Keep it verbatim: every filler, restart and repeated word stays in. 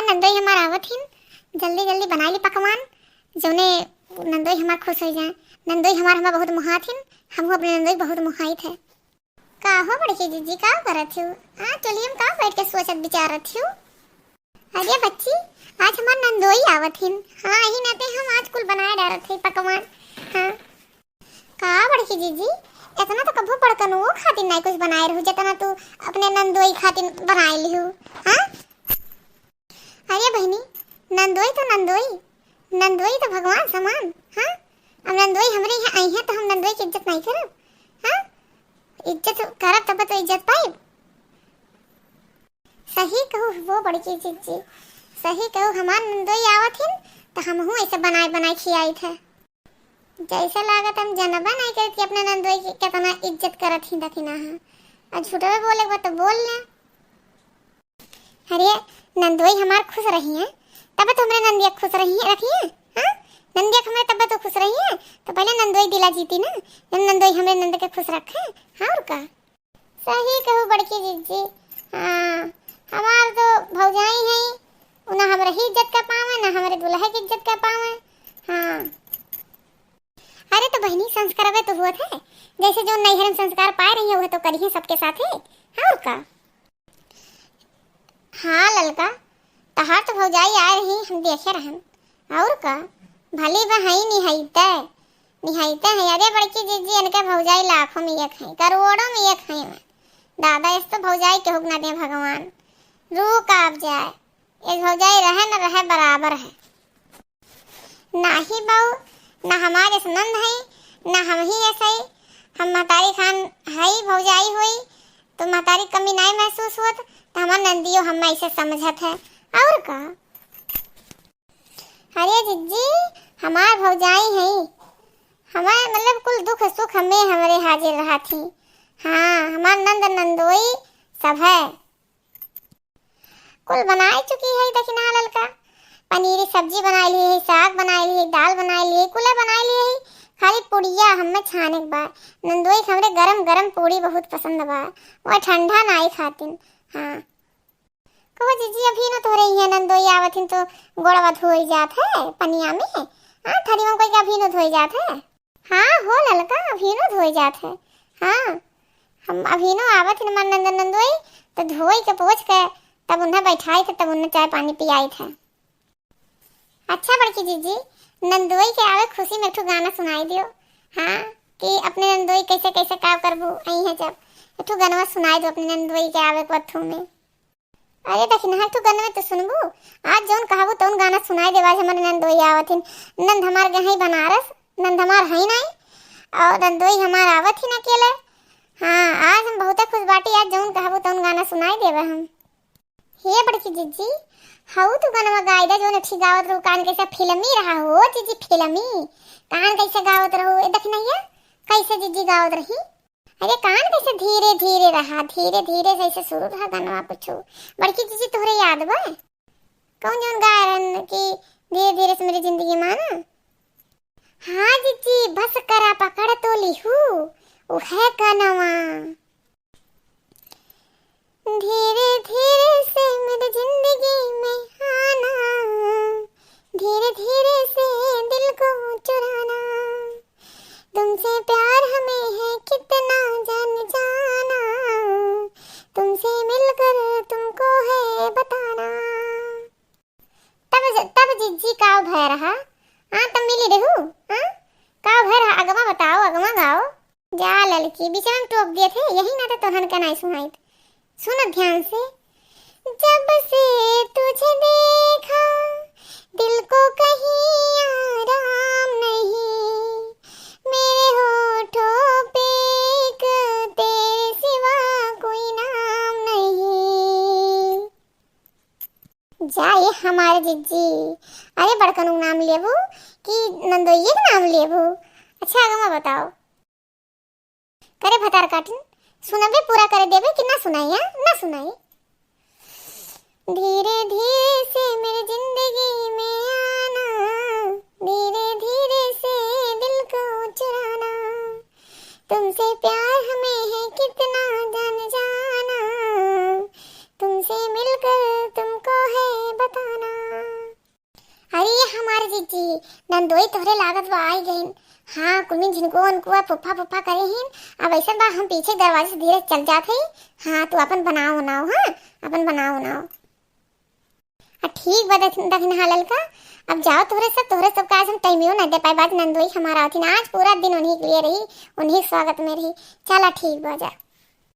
नंदोई हमार आवत हिन, जल्दी जल्दी बनाइ ली पकवान, जौने नंदोई हमार खुश होइ जाए। नंदोई हमार हमें बहुत मोहात हिन, हमहू अपने नंदोई बहुत मोहाइत है। का हो बड़की जिज्जी, का करत हिउ? हाँ, चुल्हिया में का बैठ के सोचत विचारत हिउ? अरे बच्ची, आज हमार नंदोई आवत हिन। हाँ, यही नाते हम आज कुल बनाए डारत है पकवान। हाँ। का बड़की जिज्जी, इतना तो कभो बड़कनुओ खातिर नाई कुछ बनाए रहू, जितना तू अपने नंदोई खातिर बनाए लिहू। हाँ? अरे बहिनी, नंदोई तो नंदोई, नंदोई तो भगवान समान। हाँ? अब नंदोई हमरे यहाँ आई है तो हम नंदोई की इज्जत नाई करब? हाँ? इज्जत करब तब तो इज्जत पाइब। सही कहू वो बड़की जिज्जी, सही कहू, हमार नंदोई आवत हिन तो हमहू ऐसे बनाए बनाए खियाइत है। जैसे लागत हम जनबा नाई करत कि अपने नंदोई की कितना इज्जत करत ही दखिना है। और झूठवे बोले के बा तो बोल ले। अरे, नंदोई हमार खुश रही है, तब तो हमरे नंदिया खुश रही है, रखी है। हाँ, नंदिया हमरे तब तो खुश रही है, तो पहले नंदोई दिला जीती ना, जब नंदोई हमरे नंद के खुश रखे। हाँ, और का? सही कहू बड़की जिज्जी। हाँ, हमार तो भौजाई है, उ ना हमरे ही इज्जत का पावे, ना हमरे दुल्हे की इज्जत का पावे। हाँ। अरे तो बहिनी, संस्कारवे तो हुआ थे, जैसे जो नैहर में संस्कार पाए रही है, वह तो करी है सबके साथे। हाँ, और का? हाँ ललका, तहार तो भौजाई आए रही, हम देखे रहन। और का? भली बा, हई निहाइते, निहाइते है। अरे बड़की जिज्जी, इनके भौजाई लाखों में एक है, करोड़ों में एक है। दादा, इस तो भौजाई के हुक ना दे भगवान, रूह कांप जाए। ये भौजाई रहे न रहे बराबर है। नाही बहू, ना हमार ऐसे नंद है, ना हम ही ऐसे ही। हम महतारी खान हई भौजाई होई, तो महतारी कमी नाई महसूस होत, तो हमार नंदियो हम ऐसे समझत है। और का? अरे जिज्जी, हमार भौजाई है, हमार मतलब कुल दुख सुख हमें हमरे हाजिर रहा थी। हाँ, हमार नंद नंदोई सब है। कुल बनाए चुकी है, देखी ना ललका, पनीरी सब्जी बनाए ली है, साग बनाए ली है, दाल बनाए ली है, कुले बनाए ली है। खाली पुड़िया हमें छाने के बा। नंदोई के हमरे गरम गरम पूड़ी बहुत पसंद बा, वह ठंडा नाई खातिन। हाँ, कहो जिज्जी, अभी न तोहरे इहाँ नंदोई आवत हिन तो गोड़वा धोई जात है पनिया में। हाँ, थरिया में कोई के अभी न धोई जात है। हाँ हो ललका, अभीनो धोई जात है। हाँ, हम अभीनो आवत ही हमार नंद नंदोई, तो धोई के पोछ के तब उन्हें बैठाई थे, तब उन्हें चाय पानी पियाई थे। अच्छा बड़की जिज्जी, नंदोई के आवे खुशी में एक ठो गाना सुनाई दियो। हाँ, कि अपने नंदोई कैसे कैसे का करबू, आई है जब एक ठो गनवा सुनाई दो अपने नंदोई के आवे के बथू में। अरे दखिनहा, तू गनवे तो सुनबू, आज जौन कहबू तौन गाना सुनाई देब। आज हमारे नंदोई आवत हिन, नंद हमार गए हैं बनारस, नंद हमार है नाई, और नंदोई हमार आवत हिन अकेले। हाँ, आज हम बहुते खुश बाटी, आज जौन कहबू तौन गाना सुनाई देब हम। हे बड़की जिज्जी, हऊ तू गनवा गाई दे, जौन अच्छी गावत रहू, कान कैसे फिल्मी रहा हो जिज्जी, फिल्मी। कान कैसे गावत रहू, ए दखिनहिया, कैसे जिज्जी गावत रही? अरे कान कैसे धीरे धीरे रहा, धीरे धीरे से ऐसे शुरू रहा गनवा कुछ। बड़की जिज्जी तोहरे याद बा? कौन जौन गाय रहन कि धीरे धीरे से मेरी जिंदगी माना? हाँ जिज्जी, बस करा पकड़ तो लिहू, उहे गनवा। धीरे धीरे से मेरी जिंदगी में आना, धीरे धीरे से दिल को चुराना, तुमसे प्यार हमें है कितना जान जाना, तुमसे मिलकर तुमको है बताना। तब ज-, तब जिज्जी काव भय रहा? हाँ, तब मिली रहू? हाँ, काव भय रहा? अगवा बताओ, अगवा गाओ। जा ललकी, बीच में टोक दिए थे, यही नाते तोहन के नाई सुनाइत। सुन ध्यान से। जब से तुझे देखा, दिल को कहीं आराम नहीं, मेरे होठों पे एक तेरे सिवा कोई नाम नहीं। जा ये हमारे जिज्जी, अरे बड़कनू नाम लेबू कि नंदोइये के नाम लेबू? अच्छा अगवा बताओ। करे भतार काटिन, सुनबे पूरा करे देबे कि ना सुनाई, हाँ? ना सुनाई। धीरे धीरे से मेरी जिंदगी में आना, धीरे धीरे से दिल को चुराना, तुमसे प्यार हमें है कितना जान जाना, तुमसे मिलकर तुमको है बताना। जीजी, नंदोई तोहरे लागत बा आई गइन। हाँ, कुलमिन झिनको उनको फुफा फुफा करे हिन। अब ऐसन बा, हम पीछे दरवाजे से धीरे चल जात हई। हाँ, तू अपन बनाओ बनाओ, हाँ, अपन बनाओ बनाओ। आ ठीक बा दखिन, दखिन हाँ ललका, अब जाओ तोहरे सब, तोहरे सब का आज हम टाइमियो ना दे पाए, आज नंदोई हमारा होती ना, आज पूरा दिन उन्हीं के लिए रही, उन्हीं स्वागत में रही। चला ठीक बा, जा।